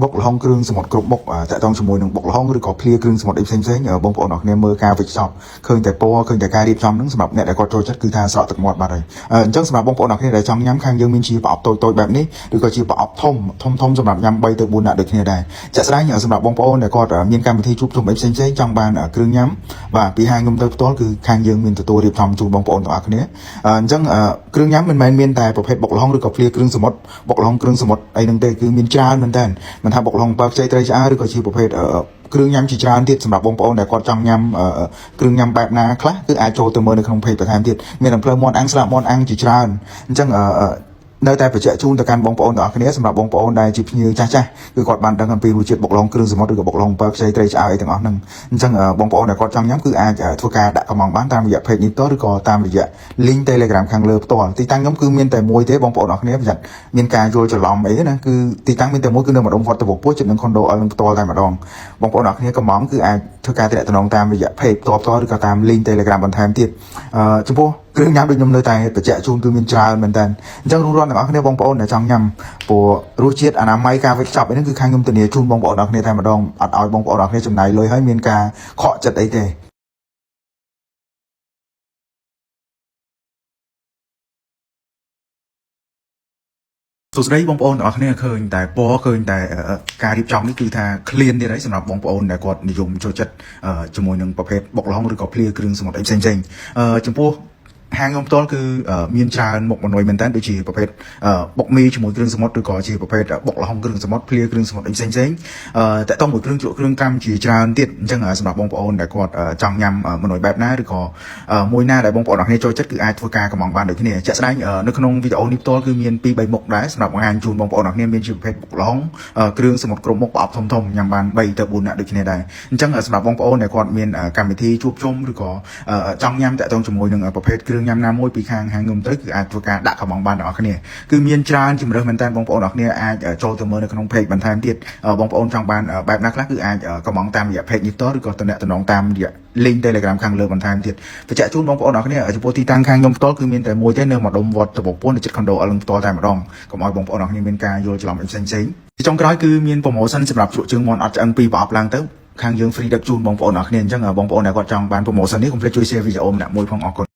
បុកល្ហុងគ្រឿងសមុទ្រគ្រប់មុខតាក់ទងជាមួយនឹងបុកល្ហុងឬក៏ភ្លាគ្រឿងសមុទ្រអីផ្សេងៗបងប្អូនអរគ្នាមើលការវេចខ្ចប់ឃើញតែពណ៌ឃើញតែការរៀបចំហ្នឹងសម្រាប់អ្នកដែលគាត់ចូលចិត្តគឺថាស្រក់ទឹកមាត់បាត់ហើយអញ្ចឹងសម្រាប់បងប្អូនអរគ្នាដែលចង់ញ៉ាំខាងយើងមានជាប្រអប់តូចៗបែបនេះឬក៏ជាប្រអប់ធំធំធំសម្រាប់ញ៉ាំ3ទៅ4នាក់ដូចគ្នាដែរជាក់ស្ដែងសម្រាប់បងប្អូនដែលគាត់មានកម្មវិធីជួបជុំអីផ្សេងៗចង់បានគ្រឿងញ៉ាំបាទពីហាងខ្ញុំទៅផ្ទាល់គឺខាងយើងមានទទួលរៀបចំជូនបងប្អូនទាំងអស់គ្នាអញ្ចឹងគ្រឿងញ៉ាំមិនមែនមានតែប្រភេទបុកល្ហុងឬក៏ភ្លាគ្រឿងសមុទ្របុកល្ហុងគ្រឿងសមុទ្រអីហ្នឹងទេគឺមានច្រើនមែនតើមិនថាបុកល្ហុងបើខ្ចីត្រីឆ្អើរឬក៏ជាប្រភេទគ្រឿងញ៉ាំជាច្រើនទៀតសម្រាប់បងប្អូនដែលគាត់ចង់ញ៉ាំគ្រឿងញ៉ាំបែបណាខ្លះគឺអាចចូលទៅមើលនៅក្នុង page បន្ថែមទៀតមានអំភ្លើមាន់អាំងស្លាបមាន់អាំងជាច្រើនអញ្ចឹងនៅតែបញ្ជាក់ជូនទៅកាន់បងប្អូនទាំងអស់គ្នាសម្រាប់បងប្អូនដែលជាភ្ញៀវចាស់ចាស់គឺគាត់បានដឹងអំពីរសជាតិបុកល្ហុងគ្រឿងសមុទ្រឬក៏បុកល្ហុងបើខ្ចីត្រីឆ្អើរអីទាំងអស់ហ្នឹងអញ្ចឹងបងប្អូនដែលគាត់ចង់ញ៉ាំគឺអាចធ្វើការដាក់កំងបានតាមរយៈ page នេះផ្ទាល់ឬក៏តាមរយៈ link Telegram ខាងលើផ្ទាល់ទីតាំងខ្ញុំគឺមានតែមួយទេបងប្អូនអរគ្នាប្រយ័ត្នមានការយល់ច្រឡំអីណាគឺទីតាំងមានតែមួយគឺនៅម្ដុំវត្តតវពោះជិតនឹង condo L នឹងផ្ទាល់តែម្ដងបងប្អូនអរគ្នាកំងគឺអាចធ្វើការទំនាក់ទំនងតាមរយៈ page ផ្ទាល់ផ្ទាល់ឬក៏តាម link Telegram បន្ថែមទៀតចំពោះគ្រឿងញ៉ាំដូចខ្ញុំនៅតែបញ្ជាក់ជូនគឺមានច្រើនមែនតើអញ្ចឹងរួមរាន់ទាំងអស់គ្នាបងប្អូនដែលចង់ញ៉ាំព្រោះរសជាតិអនាម័យការវេចខ្ចប់អីហ្នឹងគឺខាងខ្ញុំធានាជូនបងប្អូនអរគ្នាតែម្ដងអត់ឲ្យបងប្អូនអរគ្នាចំណាយលុយហើយមានការខកចិត្តអីទេសួស្តីបងប្អូនទាំងអស់គ្នាឃើញតែពណ៌ឃើញតែការរៀបចំនេះគឺថាឃ្លានទៀតហើយសម្រាប់បងប្អូនដែលគាត់និយមចូលចិត្តជាមួយនឹងប្រភេទបុកល្ហុងឬក៏ភ្លាគ្រឿងសមុទ្រអីផ្សេងៗចំពោះហាងខ្ញុំផ្ទាល់គឺមានច្រើនមុខម្ហូបមែនតើដូចជាប្រភេទបុកមីជាមួយគ្រឿងសមុទ្រឬក៏ជាប្រភេទបុកល្ហុងគ្រឿងសមុទ្រភ្លាគ្រឿងសមុទ្រអីផ្សេងៗតាក់ទងមួយគ្រឿងជ្រក់គ្រឿងត្រាំជាច្រើនទៀតអញ្ចឹងសម្រាប់បងប្អូនដែលគាត់ចង់ញ៉ាំម្ហូបបែបណាឬក៏មួយណាដែលបងប្អូនអរគ្នាចូលចិត្តគឺអាចធ្វើការកំងបានដូចគ្នាជាក់ស្ដែងនៅក្នុងវីដេអូនេះផ្ទាល់គឺមាន2 3មុខដែរសម្រាប់បង្ហាញជូនបងប្អូនអរគ្នាមានជាប្រភេទបុកល្ហុងគ្រឿងសមុទ្រគ្រប់មុខប្រអប់ធំធំញ៉ាំបាន3ទៅ4នាក់ដូចគ្នាដែរអញ្ចឹងសម្រាប់បងប្អូនដែលគាត់មានកម្មវិធីជួបជុំឬក៏ចង់ញ៉ាំតាក់ទងជាមួយនឹងប្រភេទគ្រឿងញ៉ាំណាមួយពីខាងហាងខ្ញុំទៅគឺអាចធ្វើការដាក់កំងបានទាំងអស់គ្នាគឺមានច្រើនជម្រើសមែនតើបងប្អូនអរគ្នាអាចចូលទៅមើលនៅក្នុង page បន្ថែមទៀតបងប្អូនចង់បានបែបណាខ្លះគឺអាចកំងតាមរយៈ page នេះផ្ទាល់ឬក៏តំណងតាមរយៈ link Telegram ខាងលើបន្ថែមទៀតបញ្ជាក់ជូនបងប្អូនអរគ្នាចំពោះទីតាំងខាងខ្ញុំផ្ទាល់គឺមានតែមួយទេនៅម្ដុំវត្តតបុកពួននៅជិត condo អលឹងផ្ទាល់តែម្ដងកុំឲ្យបងប្អូនអរគ្នាមានការយល់ច្រឡំផ្សេងផ្សេងទីចុងក្រោយគឺមាន promotion សម្រាប់ជ្រក់ជើងមាន់អត់ឆ្អឹងពីរប្រអប់ឡើងទៅខាងយើង free ដឹកជូនបងប្អូនអរគ្នាអញ្ចឹងបងប្អូនដែលគាត់ចង់បាន promotion នេះកុំភ្លេចជួយ share វីដេអូម្នាក់មួយផងអរគុណ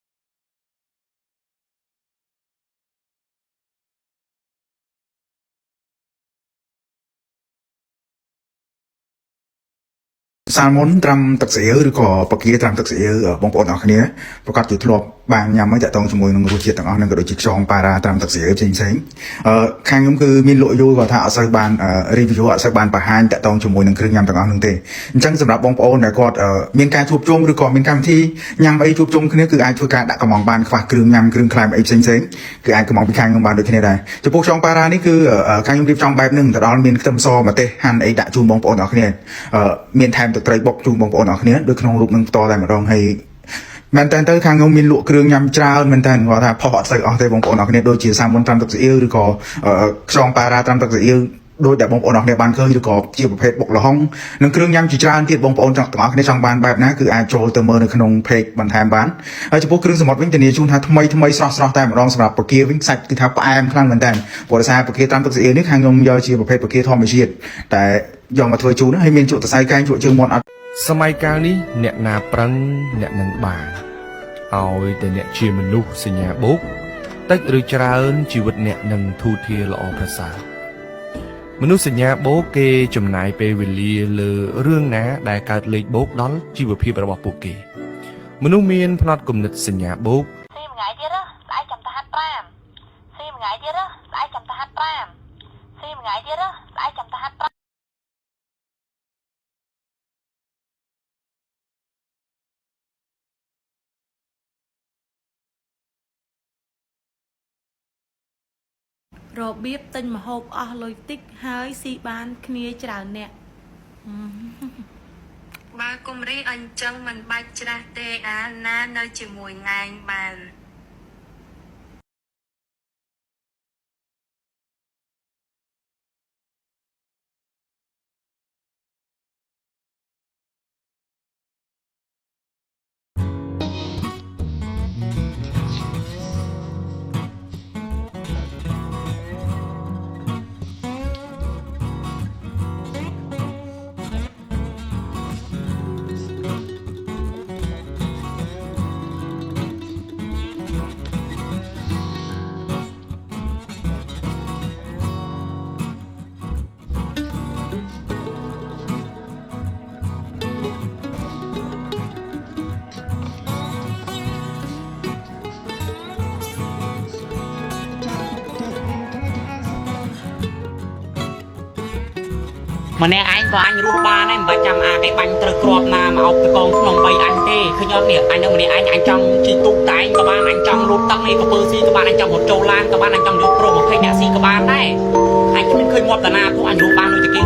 សាល់មុនត្រាំទឹកស៊ីអ៊ីវឬក៏បកាត្រាំទឹកស៊ីអ៊ីវបងប្អូនអរគ្នាប្រកាសជាធ្លាប់បានញ៉ាំហើយតាក់ទងជាមួយនឹងរសជាតិទាំងអស់ហ្នឹងក៏ដូចជាខ្យងប៉ារ៉ាត្រាំទឹកស៊ីអ៊ីវផ្សេងផ្សេងអឺខាងខ្ញុំគឺមានលក់យូរគាត់ថាអត់សូវបាន review អត់សូវបានបង្ហាញតាក់ទងជាមួយនឹងគ្រឿងញ៉ាំទាំងអស់ហ្នឹងទេអញ្ចឹងសម្រាប់បងប្អូនដែលគាត់មានការជួបជុំឬក៏មានកម្មវិធីញ៉ាំអីជួបជុំគ្នាគឺអាចធ្វើការដាក់កំងបានខ្វះគ្រឿងញ៉ាំគ្រឿងក្លែមអីផ្សេងផ្សេងគឺអាចកំងពីខាងខ្ញុំបានដូចគ្នាដែរចំពោះខ្យងប៉ារ៉ានេះគឺខាងខ្ញុំរៀបចំបែបហ្នឹងទៅដល់មានខ្ទឹមសម្ទេសហាន់អីដាក់ជូនបងប្អូនទាំងអស់គ្នាមានថែមទឹកត្រីបុកជូនបងប្អូនទាំងអស់គ្នាដូចក្នុងរូបនឹងផ្ទាល់តែម្ដងហើយមែនតើទៅខាងខ្ញុំមានលក់គ្រឿងញ៉ាំច្រើនមែនតើគាត់ថាផុសអត់សូវអស់ទេបងប្អូនអរគ្នាដូចជាសាមុនត្រាំទឹកស៊ីអ៊ីវឬក៏ខ្យងប៉ារ៉ាត្រាំទឹកស៊ីអ៊ីវដោយដែលបងប្អូនអរគ្នាបានឃើញឬក៏ជាប្រភេទបុកល្ហុងនិងគ្រឿងញ៉ាំជាច្រើនទៀតបងប្អូនចង់ទាំងអស់គ្នាចង់បានបែបណាគឺអាចចូលទៅមើលនៅក្នុង page បន្ថែមបានហើយចំពោះគ្រឿងសមុទ្រវិញធានាជូនថាថ្មីថ្មីស្រស់ស្រស់តែម្ដងសម្រាប់ពគាវិញសាច់គឺថាផ្អែមខ្លាំងមែនតើព្រោះដោយសារពគាត្រាំទឹកស៊ីអ៊ីវនេះខាងខ្ញុំយកជាប្រភេទពគាធម្មជាតិតែយកមកធ្វើជូនហើយមានជក់តសៃកែងជក់ជើងមាន់អត់ សម័យកាលនេះអ្នកណាប្រឹងអ្នកនឹងបានឲ្យតែអ្នកជាមនុស្សសញ្ញាបូកតិចឬច្រើនជីវិតអ្នកនឹងធូរធារល្អប្រសើរមនុស្សសញ្ញាបូកគេចំណាយពេលវេលាលើរឿងណាដែលកើតលេខបូកដល់ជីវភាពរបស់ពួកគេ មនុស្សមានផ្នត់គំនិតសញ្ញាបូក ស៊ីមួយថ្ងៃទៀតស្អែកចាំទៅហាត់5ស៊ីមួយថ្ងៃទៀតស្អែកចាំទៅហាត់5ស៊ីមួយថ្ងៃទៀតស្អែកចាំទៅហាត់5 របៀបទិញម្ហូបអស់លុយតិចហើយស៊ីបានគ្នាច្រើនអ្នក បើគំរីអញ្ចឹងមិនបាច់ច្រាស់ទេអាណានៅជាមួយងែងបាន ម្នាក់ឯងក៏អញរស់បានដែរមិនបាច់ចាំអាគេបាញ់ត្រូវគ្រាប់ណាមកអោបតកងក្នុងបីអញទេឃើញអត់នេះអញនៅម្នាក់ឯងអញចង់ជីទូកតែឯងក៏បានអញចង់លូតទឹកនេះក៏ពើស៊ីក៏បានអញចង់រត់ចូលឡានក៏បានអញចង់យកប្រូ20អ្នកស៊ីក៏បានដែរអញគ្មានឃើញងាប់តាណាព្រោះអញរស់បានដូចតែគេ